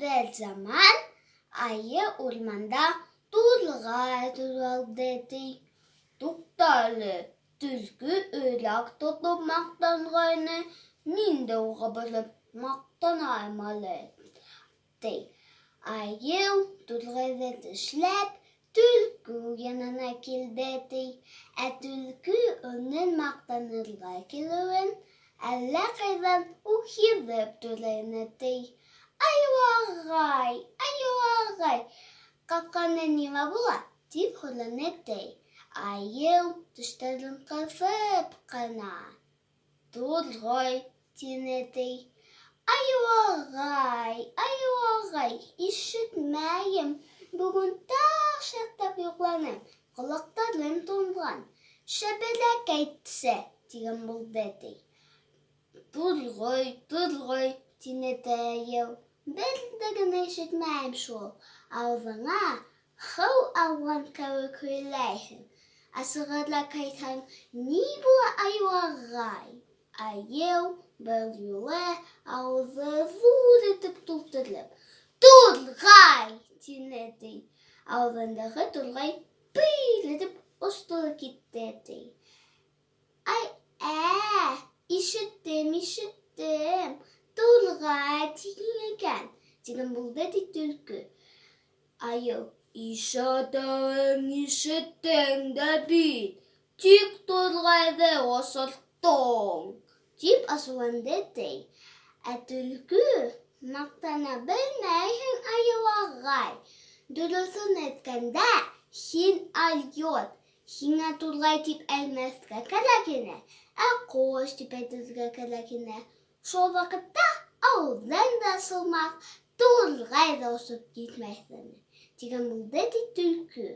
Бер заман айы урманда тургай туралды, ти. Тукта әле, төлкө өрәк тотоп мактангайны, мин дә уга барып мактанайым әле, ти. Айыу тургайҙы тешләп, төлкө янына килде, ти. Ә төлкө уның мактанырға килеүен әллә ҡайҙан ук һиҙеп тора ине, ти. Айыу ағай, айыу ағай, ҡапҡаны нимә була? Тип һораны, ти. Айыу тештәрен ҡыҫып ҡына: Турғай, тине, ти. Айыу ағай, айыу ағай, ишетмәйем, бөгөн тағы шартлап йоҡланым, ҡолаҡтарым туңған, шәберәк әйтсе, тигән булды, ти. Турғай, турғай, тине айыу. Бер ҙә генә ишетмәйем шул, ауыҙыңа һыу алған кеүек һөйләйһең. Асығыраҡ әйтһәң, ни була, айыу ағай? Айыу был юлы ауыҙы ҙур итеп тултырып: Турғай! Тине, ти. Ауыҙындағы турғай пыйр итеп осто ла китте, ти. Ай, ә, ишеттем, ишеттем, турғай тиһең икән, тигән булды, ти, төлкө. Айыу: Ишетеүен ишеттең дә бит, тик турғайҙы осорттоң, тип асыуланды, ти. Ә төлкө: Маҡтана белмәйһең, айыу ағай, дөрөҫөн әйткәндә, һин алйот, һиңә турғай тип әйтмәҫкә кәрәк ине, ә ҡош тип әйтергә кәрәк ине. Шул ваҡытта ауыҙың да асылмаҫ, турғай ҙа осоп китмәҫ ине, тигән булды, ти, төлкө.